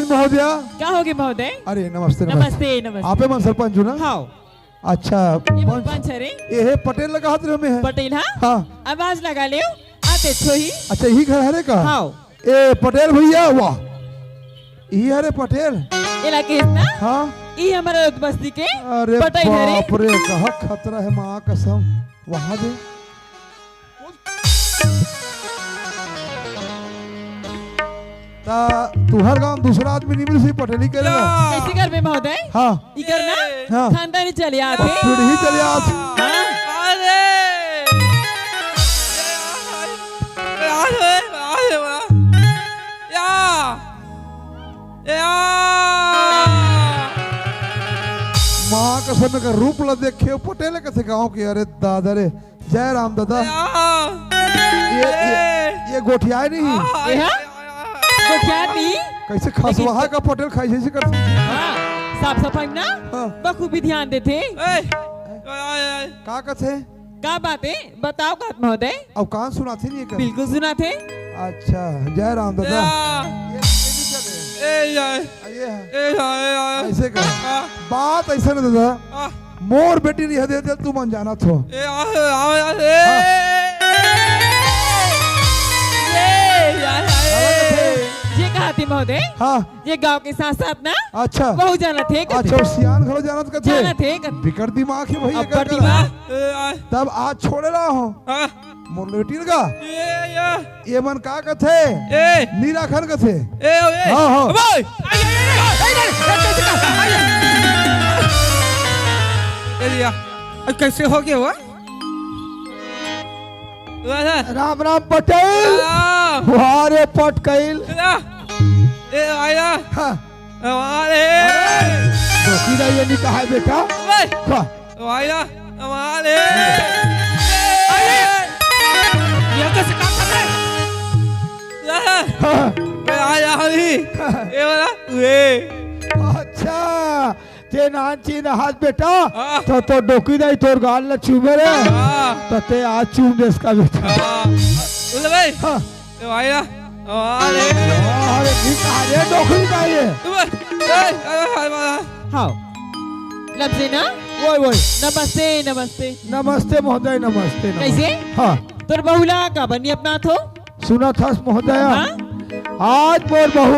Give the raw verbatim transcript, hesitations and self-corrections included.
महोदय। का होगे महोदय? अरे, नमस्ते, नमस्ते। नमस्ते, नमस्ते। आपे मन सरपंच हो ना? हाँ। अच्छा, ये पंच। पंच हरे। ये हे पटेल लगा हाथ में है। पटेल, हाँ? हाँ। आवाज लगा ले, आते छोही। अच्छा, यही घर हरे का? हाँ। ए, पटेल भैया, वाह। यही हरे पटेल। ये लगे ना? हाँ। ये हमारा उद बस्ती के अरे पटेल हरे। बाप रे, कहा खतरा है, माँ कसम। वहाँ दे। ता तुहर गांव दूसरा आदमी नहीं मिलसी पटेली करे ना। या। कैसे घर में महोदय? हाँ। इकर ना हाँ। खानदानी चले आते। पीढ़ी चले आत। हाँ। अरे। या। माँ कसम का रूप ला देखे पटेल कथे गांव के। अरे दादा रे। जय राम दादा। या। ये, ये, ये गोठियाए नहीं। ये हा? गोठियाए नहीं। कैसे खसवाहा लेकिन का पटेल खाई जैसे कर सकते हैं? हाँ, साफ सफाई में ना हाँ। बखूबी ध्यान देते। ए, ए, ए। का कथे? का बात है? बताओ का महोदय। अब कान सुनाथे नहीं कर? बिल्कुल सुनाथे। अच्छा, जय राम दादा। या। ये, ये नहीं चले। ए, या। ये है। ए, या, ए, या। ऐसे कर। हाँ। बात ऐसा ना दादा। हाँ। मोर बेटी नहीं दे दे, तू मन जाना थो। ए, आ, आ, आ, ए। हाँ। ये, या, या, ए। अलग थे। ये कहा थी महोदय? हाँ। ये गांव के साथ साथ ना अच्छा। बहुत जाना थे कथे। अच्छा, सियान घरो जाना तो कथे। जाना थे कथे। बिकट दिमाग है भाई, अब एकर बड़ी करा। बात। ए, आ। तब आज छोड़े रहा हो। हाँ। मोर लेटिन का? ये, ये। ये मन का कथे? ए। नीलाखन कथे। ए, ए। हाँ, हाँ। अबे! ए, लिया। अब कैसे हो गया हुआ? राम राम पटेल। राम। वाह रे पटकैल। ए, आया। हाँ। वाह रे। अरे, धोखी नहीं ये नहीं कहा है बेटा। अबे। हाँ। वाह रे। अरे, ये कैसे काम कर रहा है? हाँ। मैं आया हूँ। ये वाला, ये। अच्छा, ते नान चीन हाथ बेटा, हाँ। तो, तो डोकी दाई तोर गाल ला चूमे रे। हाँ। तो ते आज चूम दे इसका बेटा। हाँ। बोले भाई। हाँ। ए भाई ना। अरे। अरे, ठीक है, ये डोकरी का ये। ए, ए, ए, ए, ए। हाँ। लपसेना? वही, वही। नमस्ते, नमस्ते। नमस्ते महोदय, नमस्ते, नमस्ते। कैसे? हाँ। तोर बहू ला का बनी अपना थो? सुना था महोदय। हाँ? आज मोर बहू